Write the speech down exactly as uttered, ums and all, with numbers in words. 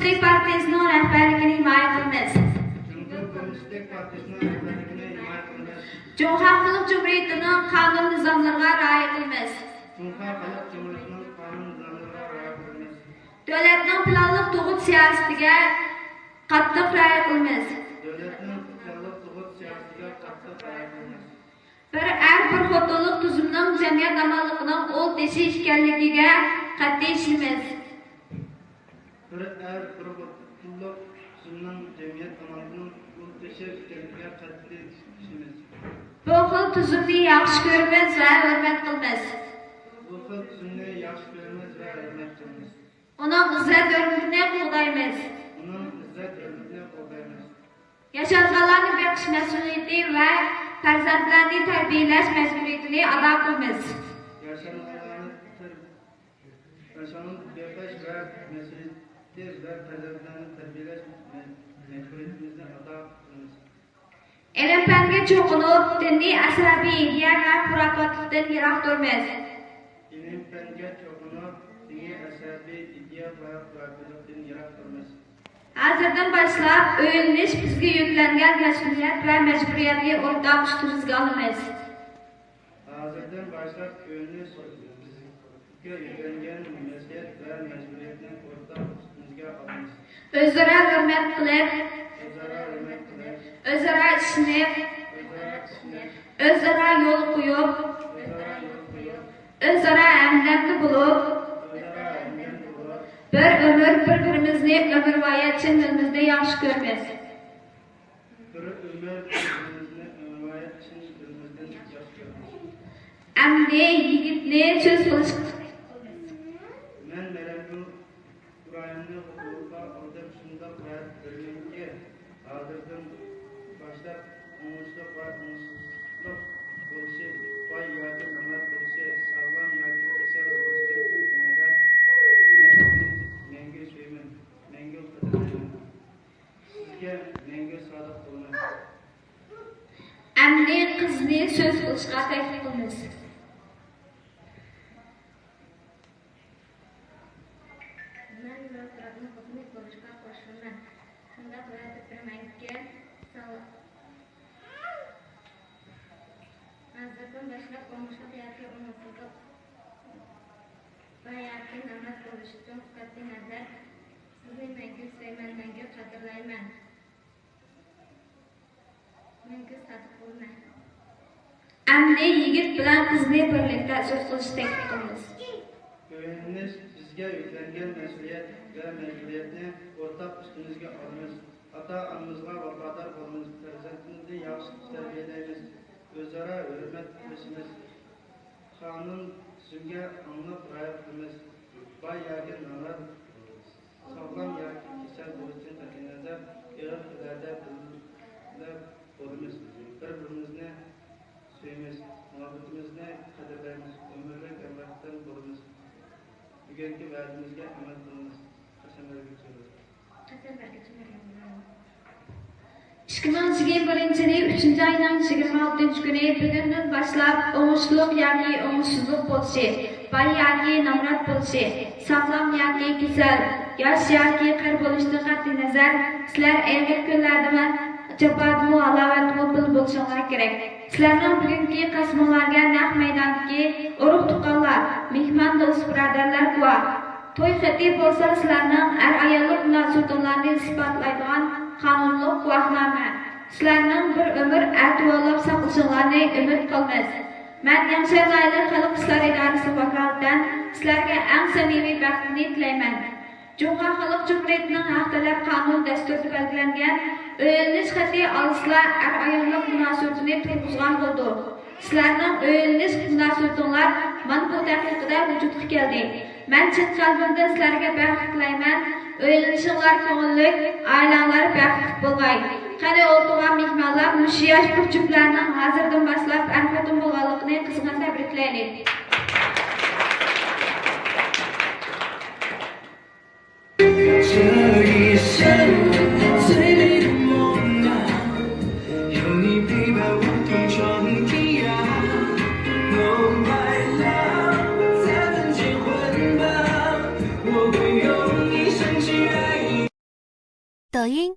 كوممۇنىستىك پارتىيىسىنىڭ رەھبەرلىكىنى ھىمايە قىلىمىز. جۇڭگو كوممۇنىستىك پارتىيىسىنىڭ رەھبەرلىكىنى ھىمايە قىلىمىز. جۇڭخۇا خەلق جۇمھۇرىيىتىنىڭ قانۇن نىزاملىرىغا رىئايە قىلىمىز. جۇڭخۇا خەلق جۇمھۇرىيىتىنىڭ قانۇن نىزاملىرىغا رىئايە قىلىمىز. دۆلەتنىڭ پىلانلىق تۇغۇت سىياسىتىگە قاتتىق رىئايە قىلىمىز. دۆلەتنىڭ پىلانلىق تۇغۇت سىياسىتىگە قاتتىق رىئايە قىلىمىز. بىر ئەر، بىر خوتۇنلۇق تۈزۈمنىڭ جەمئىيەت ئامانلىقىنىڭ ئۇل تېشى ئىكەنلىكىگە قەتئىي ئىشىنىمىز. بىر ئەر، بىر خوتۇنلۇق تۈزۈمنىڭ جەمئىيەت ئامانلىقىنىڭ ئۇل تېشى ئىكەنلىكىگە قەتئىي ئىشىنىمىز. بۇ خىل تۈزۈمنى ياخشى كۆرىمىز ۋە ھۆرمەت قىلىمىز. بۇ خىل تۈزۈمنى ياخشى كۆرىمىز ۋە ھۆرمەت قىلىمىز. ئۇنىڭ ئىززەت-ھۆرمىتىنى قوغدايمىز. ئۇنىڭ ئىززەت-ھۆرمىتىنى قوغدايمىز. ياشانغانلارنى بېقىش مەسئۇلىيىتى ۋە پەرزەنتلەرنى تەربىيەلەش مەجبۇرىيىتىنى ئادا قىلىمىز. ياشانغانلارنى تەر-، ياشانغانلارنى بېقىش ۋە مەسئۇلىيىتى ۋە پەرزەنتلەرنى تەربىيەلەش مە-، مەجبۇرىيىتىمىزنى ئادا قىلىمىز. ئىلىم-پەنگە چوقۇنۇپ، دىنىي ئەسەبىي ئىدىيە ۋە خۇراپاتلىقتىن يىراق تۇرىمىز. ئىلىم-پەنگە چوقۇنۇپ، دىنىي ئەسەبىي ئىدىيە ۋە خۇراپاتلىقتىن يىراق تۇرىمىز. ھازىردىن باشلاپ، ئۆيلىنىش بىزگە يۈكلەنگەن مەسئۇلىيەت ۋە مەجبۇرىيەتنى ئورتاق ئۈستىمىزگە ئالىمىز. ھازىردىن باشلاپ، ئۆيلىنىش بىزگە يۈكلەنگەن مەسئۇلىيەت ۋە مەجبۇرىيەتنى ئورتاق ئۈستىمىزگە ئالىمىز. ئۆزئارا ھۆرمەت قىلىپ، ئۆزئارا ھۆرمەت قىلىپ، ئۆزئارا ئىشىنىپ، ئۆزئارا ئىشىنىپ، ئۆزئارا يول قويۇپ، ئۆزئارا يول قويۇپ، ئۆزئارا ھەمدەمدە بولۇپ، ئۆزئارا ھەمدەمدە بولۇپ، بىر ئۆمۈر بىر-بىرىمىزنى ئۆمۈرۋايەت چىن دىلىمىزدىن ياخشى كۆرىمىز. بىر ئۆمۈر بىر-بىرىمىزنى ئۆمۈرۋايەت چىن دىلىمىزدىن ياخشى كۆرىمىز. ئەمدى يىگىتنى سۆز قىلىشقا. مەن مەرەمگۈل ئىبراھىمنى خوتۇنلۇققا ئالدىم، شۇنداق ۋەدە بېرىمەنكى، ھازىردىن باشلاپ ئوڭۇشلۇق ۋە ئوڭۇشسىزلىق بولۇشى، باي ياكى نامرات بولۇشى، ساغلام ياكى كېسەل بولۇشىدىن قەتئىينەزەر، مەن سىزنى مەڭگۈ سۆيىمەن، مەڭگۈ قەدىرلەيمەن. سىزگە مەڭگۈ سادىق بولىمەن. ئەمدى قىزنى سۆز قىلىشقا تەكلىپ قىلىمىز. مەن مىراسدارنىڭ خوتۇنى بولۇشقا قوشۇلىمەن. شۇنداق ۋەدە بېرىمەنكى، ساغ-، ھازىردىن باشلاپ ئوڭۇشلۇق ياكى ئوڭۇشسىزلىق، باي ياكى نامرات بولۇشىدىن قەتئىينەزەر، سىزنى مەڭگۈ سۆيىمەن، مەڭگۈ قەدىرلەيمەن. مەڭگۈ سادىق بولىمەن. ئەمدى يىگىت بىلەن قىزنى بىرلىكتە سۆز قىلىشنى تەكلىپ قىلىمىز. ئۆيلىنىش بىزگە يۈكلەنگەن مەسئۇلىيەت ۋە مەجبۇرىيەتنى ئورتاق ئۈستىمىزگە ئالىمىز. ئاتا-ئانىمىزغا ۋاپادار بولىمىز، پەرزەنتىمىزنى ياخشى تەربىيەلەيمىز، ئۆزئارا ھۆرمەت قىلىشىمىز. قانۇن تۈزۈمگە ئاڭلىق رىئايە قىلىمىز. باي ياكى نامرات، ساغلام ياكى كېسەل بولۇشتىن قەتئىينەزەر، ئېغىر كۈنلەردە بىللە بولىمىز. بىر-بىرىمىزنى سۆيىمىز، مۇھەببىتىمىزنى قەدىرلەيمىز، ئۆمۈرلۈك ھەمراھلىقتىن بولىمىز. بۈگۈنكى ۋەدىمىزگە ئەمەل قىلىمىز. قەسەم بەرگۈچى بولىمىز. ئىككى مىڭ يىگىرمە بىرىنچى يىلى ئۈچىنچى ئاينىڭ يىگىرمە ئالتىنچى كۈنى، بۈگۈندىن باشلاپ ئوڭۇشلۇق ياكى ئوڭۇشسىزلىق بولۇشى، باي ياكى نامرات بولۇشى، ساغلام ياكى كېسەل، ياش ياكى قېرى بولۇشىدىن قەتئىينەزەر، سىلەر ئېغىر كۈنلەردىمۇ، جاپادىمۇ، ھالاۋەتتىمۇ بىللە بولۇشۇڭلار كېرەك. سىلەرنىڭ بۈگۈنكى قەسىمىڭلارغا نەق مەيداندىكى ئۇرۇق-تۇغقانلار، مېھمان دوست-بۇرادەرلەر گۇۋاھ. توي خېتى بولسا سىلەرنىڭ ئەر-ئاياللىق مۇناسىۋىتىڭلارنى ئىسپاتلايدىغان قانۇنلۇق گۇۋاھنامە. سىلەرنىڭ بىر ئۆمۈر ئەتىۋارلاپ ساقلىشىڭلارنى ئۈمىد قىلىمىز. مەن ياڭشان ناھىيەلىك خەلق ئىشلار ئىدارىسىگە ۋاكالىتەن سىلەرگە ئەڭ سەمىمىي بەختنى تىلەيمەن. جۇڭخۇا خەلق جۇمھۇرىيىتىنىڭ ھەق تەلەپ قانۇن دەستۇرىدا بەلگىلەنگەن ئۆيلىنىش خېتى ئالىسىلا ئەر-ئاياللىق مۇناسىۋىتىنى تۇرغۇزغان بولىدۇ. سىلەرنىڭ ئۆيلىنىش مۇناسىۋىتىڭلار مانا بۇ دەقىقىدە ۋۇجۇدقا كەلدى. مەن چىن قەلبىمدىن سىلەرگە بەخت تىلەيمەن. ئۆيلىنىشىڭلار كۆڭۈللۈك، ئائىلەڭلار بەختلىك بولغاي. قېنى ئولتۇرغان مېھمانلار، مۇشۇ ياش بىر جۈپلەرنىڭ ھازىردىن باشلاپ ئەر-خوتۇن بولغانلىقىنى قىزغىن تەبرىكلەيلى. 抖音、